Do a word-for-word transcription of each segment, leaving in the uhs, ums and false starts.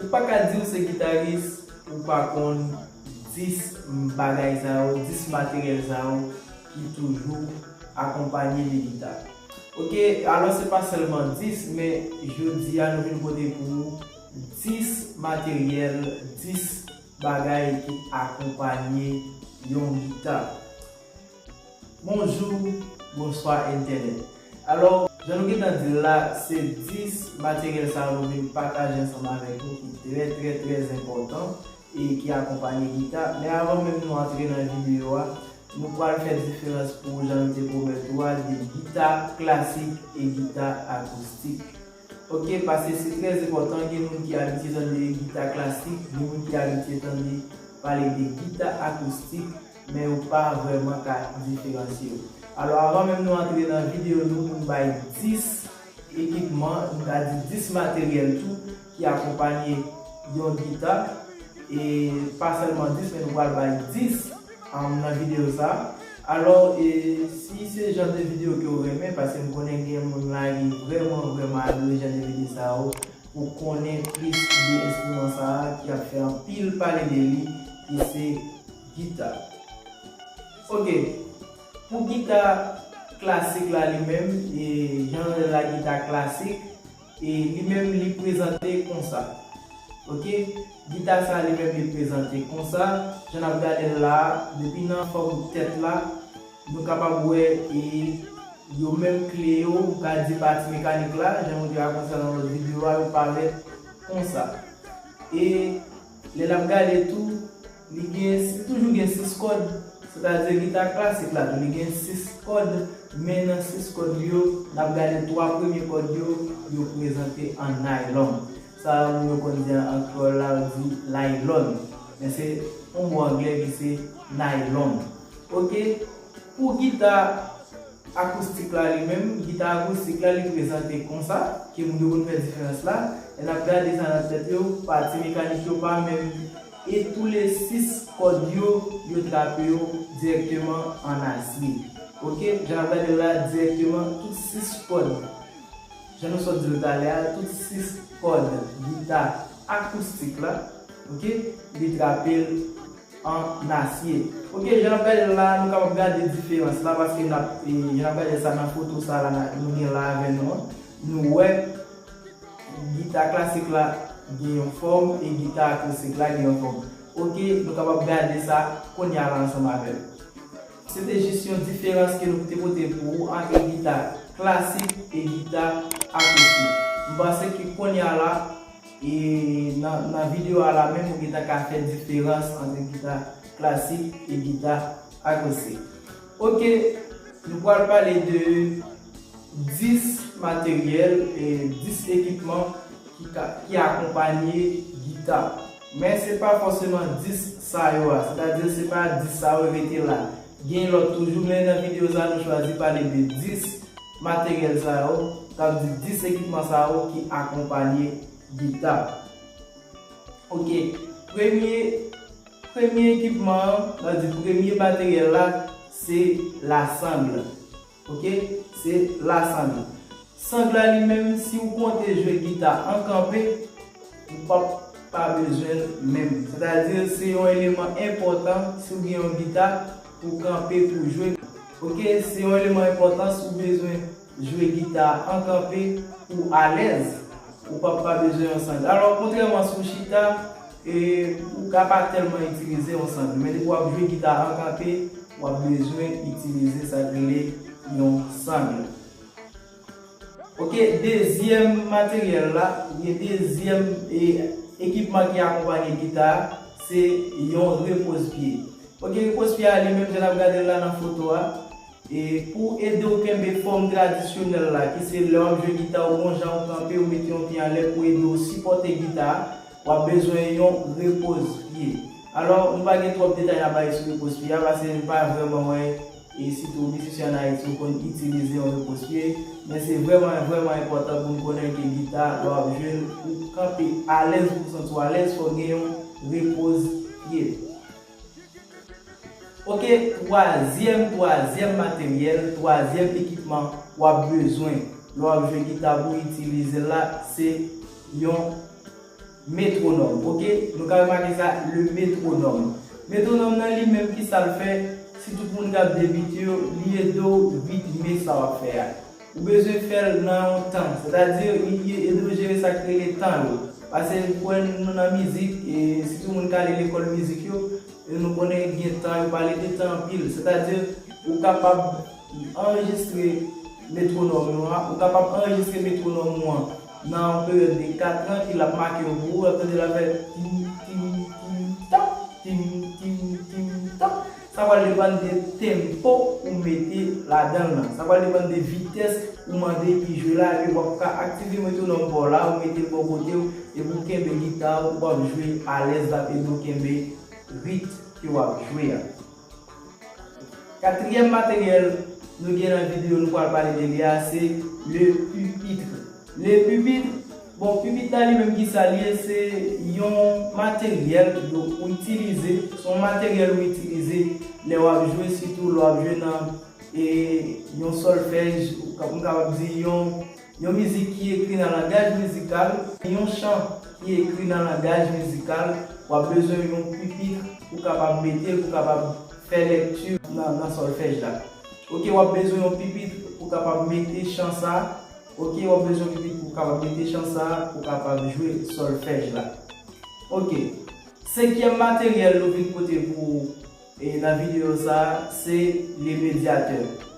Ou pa ka di w se gitaris, ou pa konn dis bagay sa yo, dis materyèl sa yo ki toujou akonpanye de gita. Oke, alò se pa sèlman dis, men jodi a nou vin pote pou ou dis materyèl, dis bagay ki akonpanye yon gita. Bonjou, bonswa entènèt. Alò, jan nou gentan di l la, se dis materyèl sa yo nou vin pataje ansanm avèk nou ki trè, trè, trè enpòtan e ki akonpanye gita. Men avan menm nou antre nan videyo a, nou pral fè diferans pou ou jan nou te pwomèt ou a de gita klasik e gita akoustik. Oke, paske se trè enpòtan, gen moun ki abitye tande gita klasik, gen moun ki abitye tande pale de gita akoustik, men yo pa vrèman ka diferansye yo. Alò, avan menm nou antre nan videyo nou pou n bay dis ekipman, nou ka di dis materyèl tou ki akonpanye yon gita, e pa sèlman dis, men nou pral bay dis, um, nan videyo sa. Alò, e, si se jan de videyo ke w renmen, paske m konnen gen moun la ki vrèman, vrèman adore jan de videyo sa yo, pou konnen plis de enstriman sa a ki ap fè anpil pale de li, ki se gita. Oke, pou gita klasik la li menm, e jan nou rele la gita klasik, e li menm li prezante konsa. Oke, gita sa li menm li prezante konsa, jan n ap gade l la, depi nan fòm tèt la, nou kapab wè e yo menm kle yo, ou ka di pati mekanik la, jan nou te rakonte sa nan lòt videyo a, yo parèt konsa. E lè n ap gade tou, li gen, li toujou gen sis kòd, sètadi gita klasik la tou, li gen sis kòd, men nan sis kòd li yo, n ap gade twa premye kòd yo, yo prezante an naylon. Sa moun yo konn di an kreyòl la, yo di laylòn. Men se yon mo anglè ki se naylon. Oke, pou gita akoustik la li menm, gita akoustik la li prezante konsa, ke moun yo konn fè diferans la, e n ap gade sa nan tèt yo, pati mekanik yo pa menm, e tou le sis kòd yo, yo trape yo dirèkteman an asye. Oke, jan n ap gade la dirèkteman, tout sis kòd, jan nou sot di l talè a, tout sis kòd gita akoustik la, oke, li trape l an asye. Oke, jan n ap gade l la, nou kapab gade diferans la, paske n ap, e, jan n ap gade sa nan foto sa la, nou gen la avè nou an, nou wè gita klasik la gen yon fòm e gita akoustik la gen yon fòm. Oke, nou kapab gade sa kounye a la ansanm avè l. Se te jis yon diferans ke nou te pote pou ou ant gita klasik e gita akoustik. M panse ke kounye a la, e nan, nan videyo a la menm, ou gentan ka fè diferans ant gita klasik e gita akoustik. Oke, nou pral pale de dis materyèl e dis ekipman ki ka, ki akonpanye gita. Men se pa fòseman dis sa yo a, sètadi se pa dis sa yo rete la. Gen lòt toujou, men nan videyo sa a, nou chwazi pale de dis materyèl sa yo, sa vle di dis ekipman sa yo ki akonpanye gita. Oke, premye, premye ekipman an, sa vle di premye materyèl la, se lasang. Oke, se lasang. Sang la li menm, si w konte jwe gita an kanpe, ou p ap pa bezwen l menm. Sètadi, se yon eleman enpòtan si w gen yon gita pou w kanpe pou w jwe. Oke, se yon eleman enpòtan si w bezwen jwe gita an kanpe pou w alèz, ou p ap pa bezwen yon sang. Alò, kontrèman si w chita, e, ou ka pa tèlman itilize yon sang. Men depi w ap jwe gita an kanpe, w ap bezwen itilize sa k rele yon sang. Oke, dezyèm materyèl la, oubyen dezyèm, e, ekipman ki akonpanye gita a, se yon repozpye. Oke, repozpye a li menm, jan n ap gade l la nan foto a, e, pou ede w kenbe fòm tradisyonèl la, ki se lè w ap jwe gita, ou gon jan ou kanpe, ou mete yon pye anlè pou ede w sipòte gita a, w ap bezwen yon repozpye. Alò, nou pa gen twòp detay n ap bay sou repozpye a, paske nou pa vrèman wè, e sitou misisyen an Ayiti, yo konn itilize yon repozpye, men se vrèman, vrèman enpòtan pou n konnen ke gita, lè w ap jwe l, pou w kanpe alèz, pou w santi w alèz, fò w gen yon repozpye. Oke, twazyèm, twazyèm materyèl, twazyèm ekipman w ap bezwen lè w ap jwe gita pou w itilize l la, se yon Metwonòm, oke? Nou ka remake sa, le metwonòm. Metwonòm nan li menm, ki sa l fè? Si tout moun k ap debite yo, li ede w ritme sa w ap fè a. Ou bezwen fè l nan yon tan, sètadi li ede w jere sa k rele tan yo. Paske ou wè nou nan mizik, e sitou moun k ale lekòl mizik yo, e nou konnen gen tan, yo pale de tan anpil. Sètadi ou kapab anrejistre metwonòm nou an, ou kapab anrejistre metwonòm ou an nan yon peryòd de kat an, ki l ap make w pou ou, w ap tande l ap fè tim, tim, tim, tap, tim, tim, tim, tap. Sa pral depann de tempo ou mete ladan l nan. Sa pral depann de vitès ou mande ki jwe la, epi w ap ka aktive metwonòm pa w la, ou mete l bò kote w, epi w kenbe gita w, w ap jwe alèz, l ap ede w kenbe rit ke w ap jwe a. Katriyèm materyèl nou gen nan videyo nou pral pale de li a, se le pupitre. Le pupitre, bon, pipit la li menm ki sa l ye, se yon materyèl, donk, ou itilize, se yon materyèl ou itilize lè w ap jwe, sitou lè w ap jwe nan, e, yon sòlfèj, ou ka, m kapab di yon, yon mizik ki ekri nan langaj mizikal, yon chan ki ekri nan langaj mizikal, w ap bezwen yon pipit pou kapab mete l, pou kapab fè lèkti nan, nan sòlfèj la. Oke, w ap bezwen yon pipit pou kapab mete chan sa. Oke, w ap bezwen yon pipit pou kapab mete chan sa, pou kapab jwe sòlfèj la. Oke. Senkyèm materyèl nou vin pote pou ou, e, nan videyo sa, se le medyatè.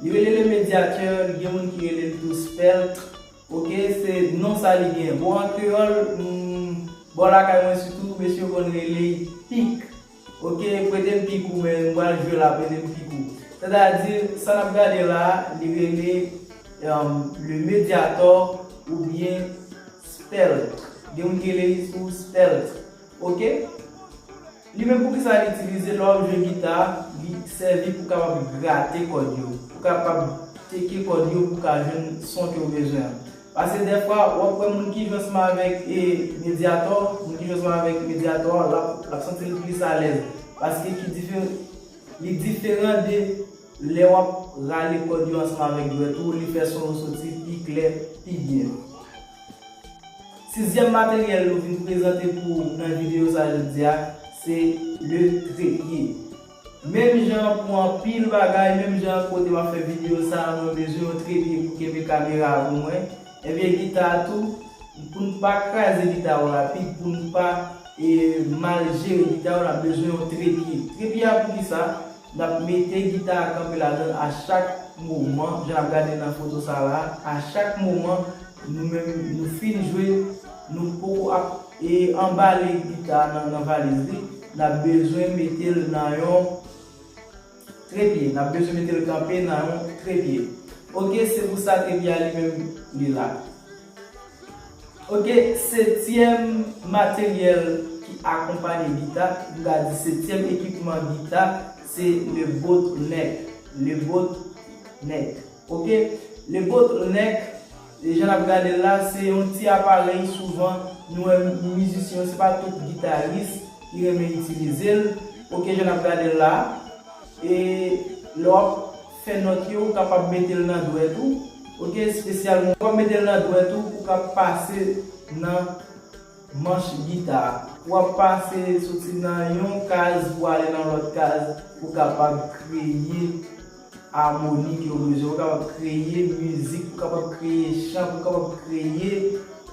Li rele le medyatè, gen moun ki rele l tou spèlt. Oke, se non sa li gen. Bon, an kreyòl, mm, bò lakay mwen sitou, mesye yo konn rele l pik. Oke, prete m pik ou, men m pral jwe la, prete m pik ou. Sètadi, sa n ap gade la, li rele, um, le mediator oubyen spèlt. Gen moun ki rele li tou spèlt. Oke? Li menm, poukisa li itilize? Lè w ap jwe gita, li sèvi pou kapab grate kòd yo, pou kapab teke kòd yo, pou ka jwenn son ke w bezwen an. Paske dèfwa, w ap wè moun ki jwe ansanm avèk, e, medyatò, moun ki jwe ansanm avèk medyatò, l ap, l ap santi l plis alèz. Paske ki diferan, li diferan de lè w ap rale kòd yo ansanm avèk dwèt ou, li fè son yo soti pi klè, pi byen. Sizyèm materyèl nou vin prezante pou ou nan videyo sa jodi a, se le trepye. Menm jan pou anpil bagay, menm jan kote m ap fè videyo sa, mwen bezwen yon trepye pou kenbe kamera a pou mwen. Ebyen, gita a tou, pou n pa kraze gita yo rapid, pou n pa, e, mal jere gita yo, n ap bezwen yon trepye. Trepye a pou kisa? N ap mete gita a kanpe ladan l a chak moman, jan n ap gade nan foto sa la, a chak moman nou menm nou fin jwe, nou poko ap, e, anbale gita a nan, nan valiz li, n ap bezwen mete l nan yon trepye, n ap bezwen mete l kanpe nan yon trepye. Oke, se pou sa trepye a li menm li la. Oke, setyèm materyèl ki akonpanye gita, m ka di setyèm ekipman gita, se le bottleneck. Le bottleneck. Oke, le bottleneck, e jan n ap gade l la, se yon ti aparèy souvan nou wè mizisyen yo, se pa tout gitaris ki renmen itilize l. Oke, jan n ap gade l la, e lè w ap fè nòt yo, ou kapab mete l nan dwèt ou. Oke, espesyalman, ou ap mete l nan dwèt ou pou w ka pase nan manch gita a. W ap pase soti nan yon kaz pou ale nan lòt kaz pou w kapab kreye amoni ke w bezwen, pou w kapab kreye mizik, pou w kapab kreye chan, pou w kapab kreye,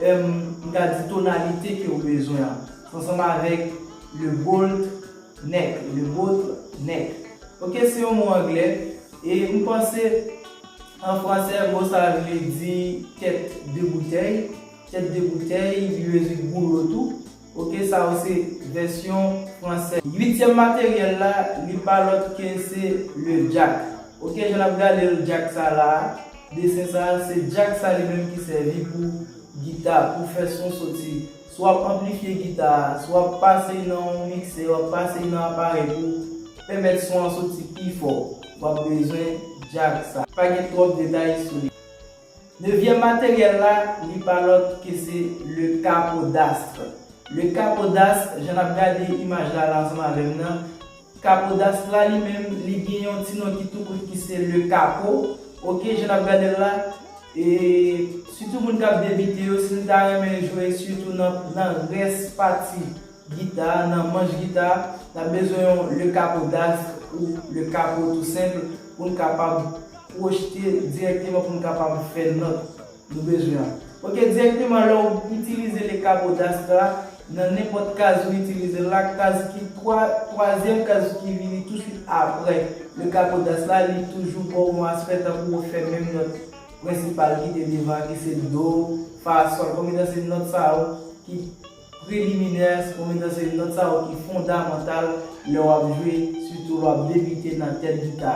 em, m ka di tonalite ke w bezwen an. Se ansanm avèk le bolt neck, le bottleneck. Oke, se yon mo anglè. E m panse, an fransè, mo sa vle di tèt de boutèy. Tèt de boutèy, li vle di goulo tou. Oke, sa yo se vèsyon fransè. Uityèm materyèl la, li pa lòt ke se le jack. Oke, jan n ap gade l, jack sa la, desen sa, se jack sa li menm ki sèvi pou gita, pou fè son soti. Si w ap anplifye gita a, si w ap pase nan yon miksè, w ap pase nan aparèy pou pèmèt son an soti pi fò, w ap bezwen jack sa. Pa gen twòp detay sou li. Nevyèm materyèl la, li pa lòt ke se le capodastre. Le capodastre, jan n ap gade imaj la, la ansanm avè m nan, capodastre la li menm, li gen yon ti non ki tou kout ki se le capo. Oke, jan n ap gade l la, E sitou moun k ap debite yo, si n ta renmen jwe sitou nan, nan rès pati gita, nan manch gita, n ap bezwen yon le capo d'astre ou le capo tou senp pou n kapab pwojte dirèkteman pou n kapab fè nòt nou bezwen an. Ok, dirèkteman lè w itilize le capo d'astre la, nan nenpòt kaz ou itilize l la, kaz ki twa, twazyèm kaz ki vini touswit apre le capo d'astre la, li toujou ba w yon aspè tankou w fè menm nòt prensipal ki te devan, ki se do, fa, sòl. Konbinasyon nòt sa yo ki preliminè, konbinasyon nòt sa yo ki fondamantal lè w ap jwe, sitou lè w ap debite nan tèt gita.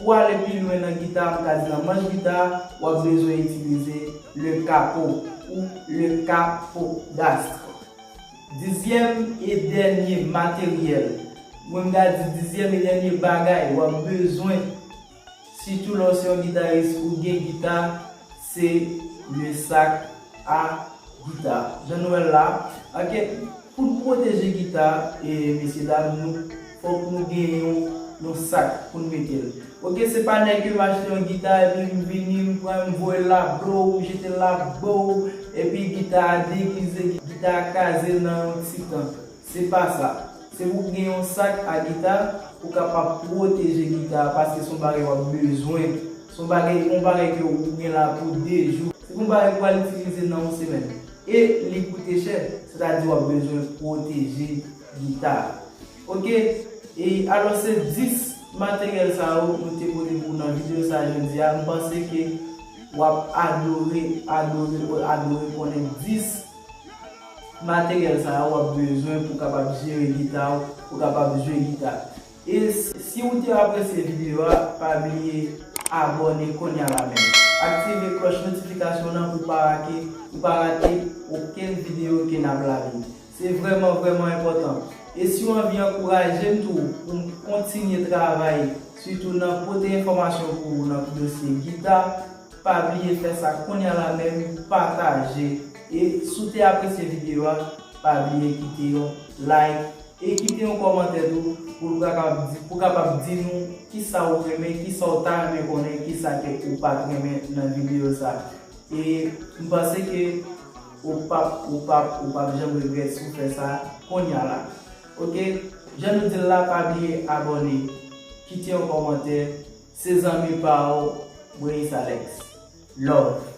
Pou ale pi lwen nan gita, m ka di nan manch gita, w ap bezwen itilize le capo ou le capo d'astre. Dizyèm e dènye materyèl, mwen m ka di dizyèm e dènye bagay w ap bezwen, sitou lè w se yon gitaris ou gen gita, se le sak a gita. Jan nou wè l la, ok, pou n pwoteje gita, e, mesye dam, nou, fòk nou gen yon, yon sak pou n mete l. Ok, se pa nèg ke m achte yon gita, epi m vini, m pran, m voye l la, blow, m jete l la, blow, epi gita a degize, gita a kaze nan yon ti tan. Se pa sa. Se pou w gen yon sak a gita pou w kapab pwoteje gita a, paske se yon bagay w ap bezwen. Se yon bagay, yon bagay ke ou gen la pou de jou. Se pou yon bagay ou pral itilize nan yon semèn. E li koute chè, sètadi w ap bezwen pwoteje gita a. Ok? E alò se dis materyèl sa yo nou te pote pou w nan videyo sa a jodi a. M panse ke w ap adore, adore, adore konnen dis materyèl sa a w ap bezwen pou w kapab jere gita w, pou w kapab jwe gita. E s-, si w te apresye videyo a, pa bliye abòne kounye a la menm. Aktive klòch notifikasyon nan pou w pa rate, pou w pa rate okenn videyo ke n ap lage. Se vrèman, vrèman enpòtan. E si w anvi ankouraje m tou pou m kontinye travay, sitou nan pote enfòmasyon pou ou nan dosye gita, pa bliye fè sa kounye a la menm, pataje. E si w te apresye videyo a, pa bliye kite yon like e kite yon kòmantè tou pou w kapab di, pou w kapab di nou kisa w renmen, kisa w ta renmen konnen, kisa ke ou pa t renmen nan videyo sa. E m panse ke ou p ap, ou p ap, ou p ap janm regrèt si w fè sa kounye a la. Ok, jan nou di l la, pa bliye abòne, kite yon kòmantè. Se zanmi pa w, Moïse Alex. Love.